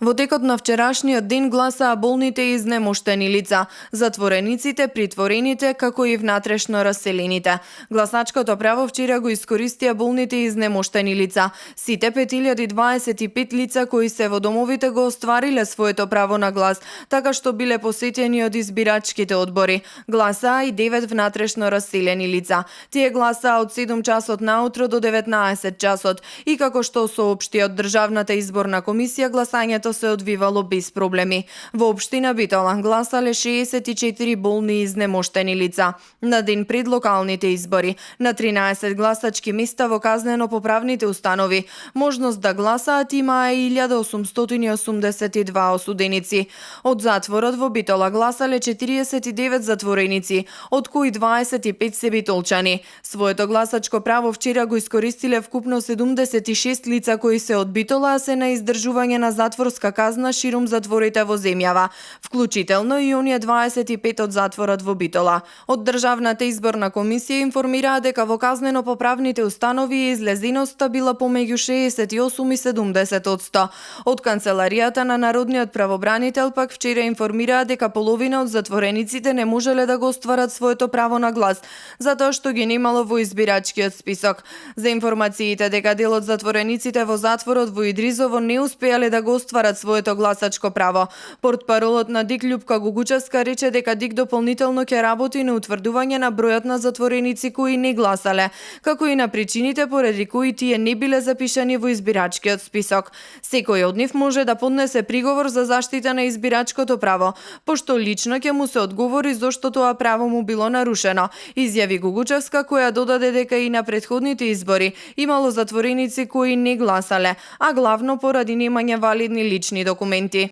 Во текот на вчерашниот ден гласаа болните и изнемоштени лица, затворениците, притворените, како и внатрешно раселените. Гласачкото право вчера го искористија болните и изнемоштени лица. Сите 5025 лица кои се во домовите го оствариле своето право на глас, така што биле посетени од избирачките одбори. Гласаа и 9 внатрешно раселени лица. Тие гласаа од 7 часот наутро до 19 часот и како што соопшти од Државната изборна комисија, гласањето се одвивало без проблеми. Во општина Битола гласале 64 болни и изнемоштени лица. На ден пред локалните избори, на 13 гласачки места во казнено-поправните установи, можност да гласаат имаа 1882 осуденици. Од затворот во Битола гласале 49 затвореници, од кои 25 се битолчани. Своето гласачко право вчера го искористиле вкупно 76 лица кои се од Битола, а се на издржување на затворска казна ширум затворите во земјава, вклучително и оние 25 од затворот во Битола. Од Државната изборна комисија информираа дека во казнено-поправните установи излезеноста била помеѓу 68 и 70%. Од канцеларијата на Народниот правобранител пак вчера информираа дека половина од затворениците не можеле да го остварат своето право на глас, затоа што ги немало во избирачкиот список. За информациите дека дел од затворениците во затворот во Идризово не успеале да го остварат своето гласачко право. Портпаролот на ДИК Љупка Гугучевска рече дека ДИК дополнително ќе работи на утврдување на бројот на затвореници кои не гласале, како и на причините поради кои тие не биле запишани во избирачкиот список. Секој од нив може да поднесе приговор за заштита на избирачкото право, пошто лично ќе му се одговори зошто тоа право му било нарушено, изјави Гугучевска, која додаде дека и на претходните избори имало затвореници кои не гласале, а главно поради немање валидни лични документи.